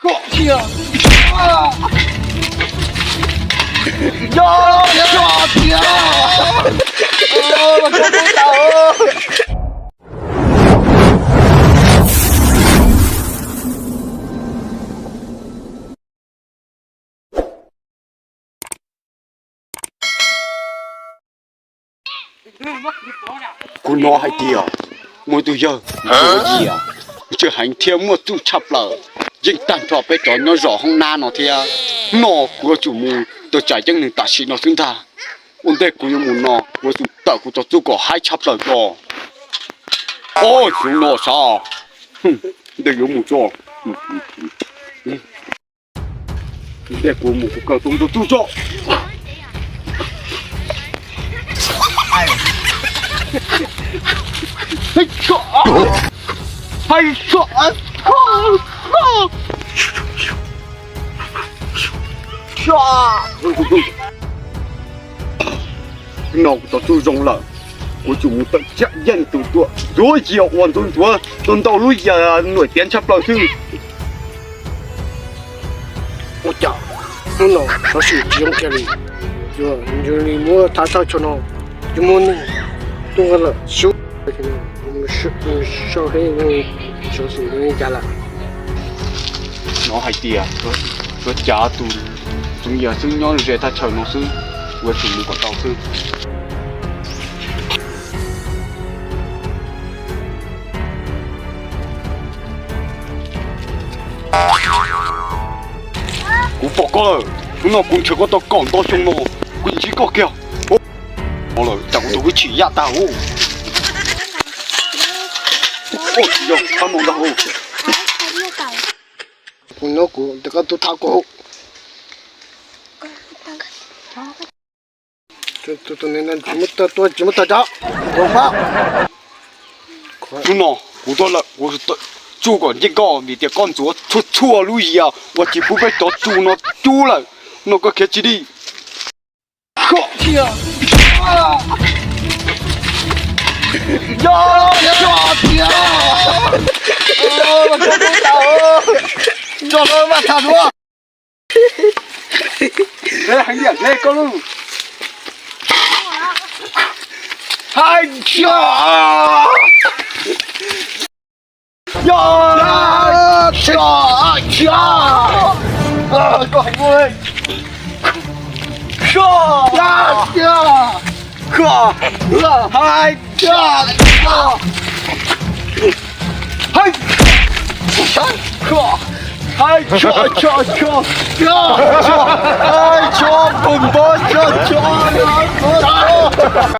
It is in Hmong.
Koj thiab. Yog, yog thiab. Kuv hnov hais tias muaj tus yawg ua yias, ntsej heev thiab muaj txuj tshaj plaws, yeej tag nrho peb cov nyob zos hoob nab no thiab. No kuv yuav tsum mus tawm tsam yeej nws tam sim no xwb ntag. Ua ntej kuv yuav mus no kuv yuav tsum tawm kuv cov txuj kom haib tshaj plaws ko. Os, xyov no sav, ntej yuav mus tso. Ntej kuv mus kuv kawm tau ntau txuj tso. No kuv tau txuj zoo lawm, kuv tsum mus tawm tsam yeej tus tuam ntxuav yias uas ntxuav ntxuav tau ntau lub yias nuam tiav tshaj plaws xwb. Ua cas hnub no xov xwm tsis zoo kiag li, yog yus li muab thaj chaw no, yus muab neeg tuaj lawm sub, sau heb xov xwm li cas lawm. Hnov hais tias tsuas cav tus txoov yias xwb nyob ze thaj chaw no xwb, yuav tsum mus kom tau xwb. Kuv pom koj lawm, hnub no kuv nrhiav koj tau kaum ntau xyoo no, kuv ntsib koj kiag. Ua lawm cas kuv tus kwv chim yaj tag hu. Ua tsis yog qab no ntag hu. Kuv nyob kuv tes koj tub tham kuv. Tus tus tus tsis muab tawg cov, hnub no kuv tuaj lawm kuv tsuj kom ncej koj vim tias koj ntxuav txhua txhua lub yias uas tsis pub peb cov tsu no cub lawm, no koj khiav tsis dim. Koj thiab. Yog, yog thiab. Tso lawv mas tham dua. Heev tiag koj lub. Hais tias. Yog, yog, yog. Koj heev ua. Yog, yog, yog. Hais tias. Hais tias. Hais tias, tias, tias, tias.